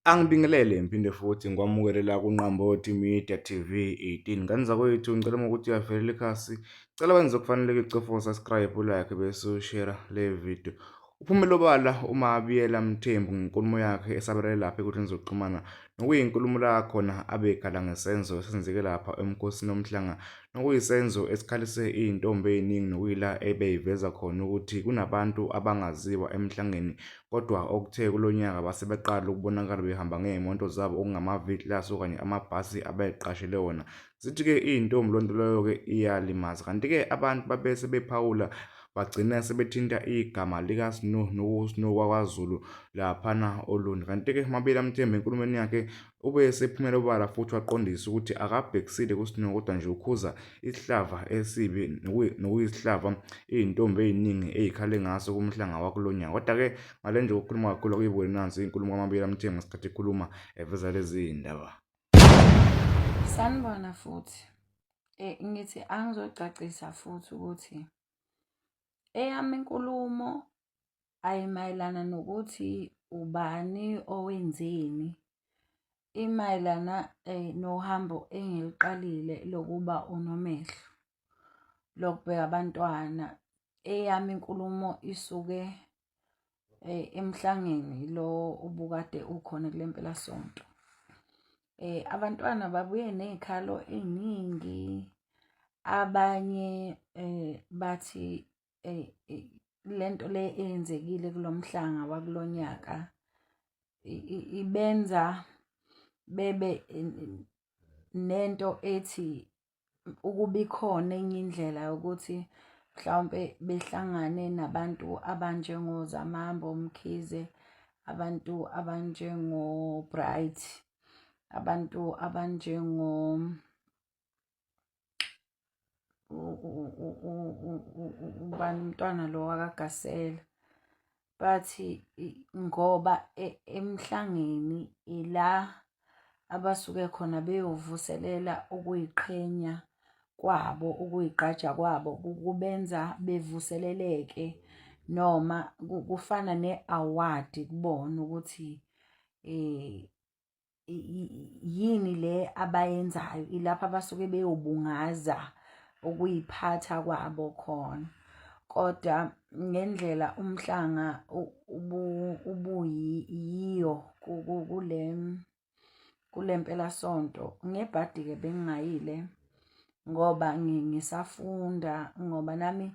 Angibingelele ngiphinde futhi ngikwamukele la kuNqambothi Media TV 18. Ngane zakwethu ngicela uma ukuthi uyavelela ikhasi, cela wenze okufaneleke ucofa u-subscribe, u-like bese ushare le video. Uphumele obala uMabiyela Mthembu ngenkulumo yakhe esabalele lapha enkundleni zokuxhumana nokuyinkulumo la khona abekhala ngesenzo esenzeke lapha emkhosini womhlanga nokuyisenzo esikhalise iy'ntombi ey'ningi nokuyila ebeyiveza khona ukuthi kunabantu abangaziwa emhlangeni Kodwa okuthe kulo nyaka base beqala ukubonakala behamba ngey'moto zabo okungama-V-Class okanye amabhasi abeqashele wona. Zithi-ke iy'ntombi loo nto leyo-ke iyalimaza. Kanti-ke abantu babe sebephawula bagcina sebethinta igama likaSnow noSnow wakwaZulu laphana oLundi. Kanti-ke uMabila Mthembu enkulumweni yakhe Ube esephumela obala futhi waqondisa ukuthi akabhekisile kuSnow kodwa nje ukhuza isihlava esibi nokuyisihlava izintombi eziningi ezikhale ngaso kumhlanga wakulo nyaka. Kodwa-ke ngale nje kokukhuluma kakhulu akuyibuke nansi inkulumo kaMabiyela Mthembu ngesikhathi ekhuluma eveza lezi zindaba. Sanibona futhi. Ngithi angizocacisa futhi ukuthi eyami inkulumo ayimayelana nokuthi ubani owenzeni, imayelana nohambo engiliqalile lokuba unomehlo, lokubheka abantwana. Eyami inkulumo isuke emhlangeni lo obukade ukhona kule mpelasonto. Abantwana babuye ney'khalo ey'ningi, abanye bathi lento le eyenzekile kulo mhlanga wakulo nyaka ibenza bebe nento ethi ukuba ikhona enye indlela yokuthi mhlawumpe behlangane nabantu abanjengoZamambo Mkhize, abantu abanjengo-Bright, abantu abanjengo ubani umntwana lo wakaGasela bathi ngoba emhlangeni ila abasuke khona beyovuselela ukuyiqhenya kwabo, ukuyigqaja kwabo kubenza bevuseleleke noma kufana ne-award kubona ukuthi yini le abayenzayo ilapho abasuke beyobungaza ukuyiphatha kwabo khona kodwa ngendlela umhlanga ubuyiyo kule kule mpelasonto ngebhadi-ke bengingayile ngoba ngisafunda ngoba nami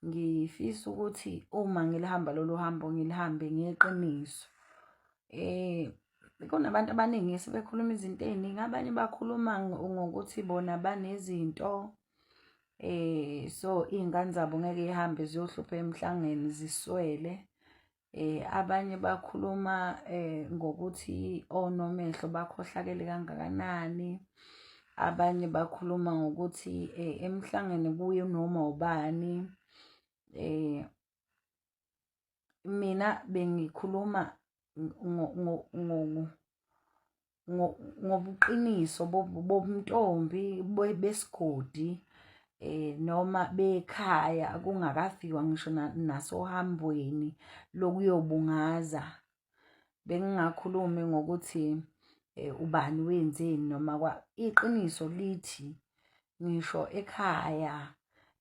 ngifisa ukuthi uma ngilihamba lolu hambo ngilihambe ngeqiniso. Kunabantu abaningi sebekhuluma izinto ey'ningi, abanye bakhuluma ngokuthi bona banezinto so iy'ngane zabo ngeke y'hambe ziyohlupha emhlangeni ziswele. Abanye bakhuluma ngokuthi onomehlo bakhohlakele kangakanani, abanye bakhuluma ngokuthi emhlangeni kuye noma ubani. Mina bengikhuluma ngobuqiniso bobuntombi besigodi noma bekhaya kungakafikwa ngisho nasohambweni lokuyobungaza. Bengingakhulumi ngokuthi ubani wenzeni noma iqiniso lithi ngisho ekhaya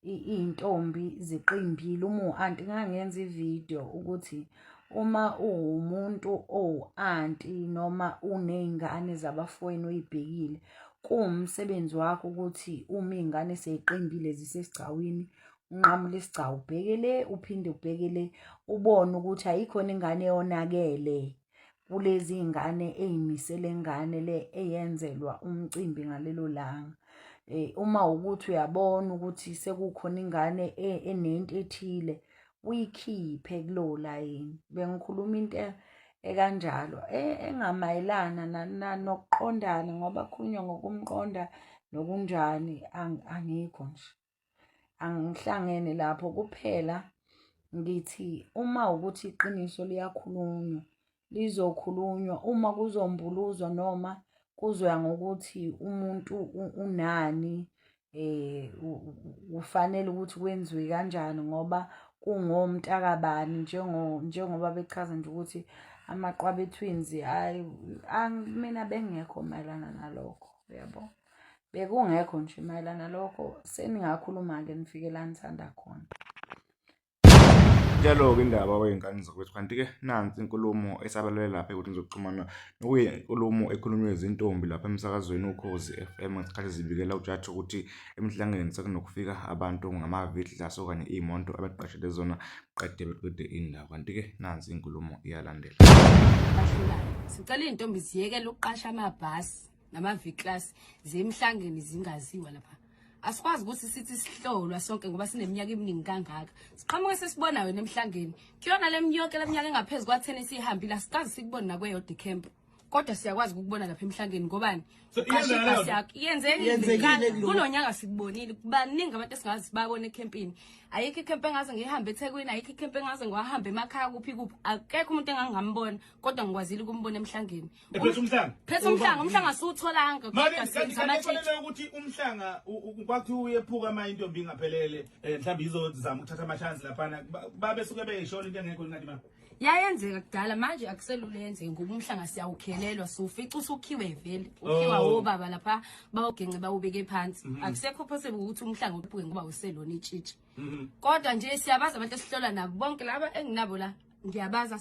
iy'ntombi ziqimbile uma uwu-anti ngangenza ividiyo ukuthi uma uwumuntu owu-anti noma uney'ngane zabafowenu oy'bhekile kuwumsebenzi wakho ukuthi uma iy'ngane sey'qimbile zisesigcawini unqamule isigcawu ubheke le uphinde ubheke le ubone ukuthi ayikhona ingane eyonakele kulezi ngane eyimisele ngane le eyenzelwa umcimbi ngalelo langa. Uma ukuthi uyabona ukuthi sekukhona ingane enento ethile uyikhiphe kulowo layini. Bengikhuluma into ekanjalo engamayelana nokuqondana ngoba kukhulunywa ngokumqonda nokunjani angikho nje. Angihlangene lapho kuphela ngithi uma ukuthi iqiniso liyakhulunywa lizokhulunywa uma kuzombuluzwa noma kuzoya ngokuthi umuntu unani kufanele ukuthi kwenziwe kanjani ngoba kungomntakabani njengoba bechaza nje ukuthi Amaqwabe twins, hayi, mina bengekho mayelana nalokho, uyabo. Bekungekho nje mayelana nalokho, seningakhuluma-ke nifike la nithanda khona. Njalo-ke indaba wey'ngane zakwethu, kanti-ke nansi inkulumo esabalele lapha ey'nkundleni zokuxhumana, nokuyinkulumo ekhulunywe izintombi lapha emsakazweni Ukhozi F_M ngesikhathi zibikela uJaji ukuthi emhlangeni sekunokufika abantu ngama-V-Class okanye iy'moto abeqashele zona qede beqede indawo. Kanti-ke nansi inkulumo iyalandela. Sicela iy'ntombi ziyekele ukuqasha amabhasi nama-V-Class ziye emhlangeni zingaziwa lapha. Asikwazi ukuthi sithi sihlolwa sonke ngoba sineminyaka eminingi kangaka. Siqhamuke sesibona wena emhlangeni. Kuyona le yonke le minyaka engaphezu kwa-10 esiyihambile asikaze sikubone nakweyodwa ikhempu. Kodwa siyakwazi ukukubona lapha emhlangeni ngobani? So, Uqashe iyenzeka leyo ibhasi yakho. Yenzekile. Yenzekile kulo- Kulo nyaka sikubonile. Baningi abantu esingazi sibabone ekhempini. Ayikho ikhempu engaze ngiyihambe eThekwini, ayikho ikhempu engaze ngiwahambe emakhaya kuphi kuphi. Akekho umuntu engangingambona kodwa ngikwazile ukumbona emhlangeni. Ephethe umhlanga. Phethe umhlanga, umhlanga asiwutholanga Manje kodwa kanti senza kanti amatshitshi. kufanele ukuthi umhlanga kwakuthiwa uyephuka uma intombi ingaphelele, mhlawumbe izozama ukuthatha ama-chance laphana. Babe suke beyisholo into engekho ngathi ma. Yayenzeka kudala, manje akuselula yenzeke ngoba umhlanga siyawukhelelwa, siwufica usukhiwe vele. Ukhiwa obaba lapha bawugence bawubeke phansi. Akusekho possible ukuthi umhlanga uphuke ngoba uselona itshitshi. Kodwa nje siyabazi abantu esihlola nabo bonke laba enginabo la, ngiyabazi.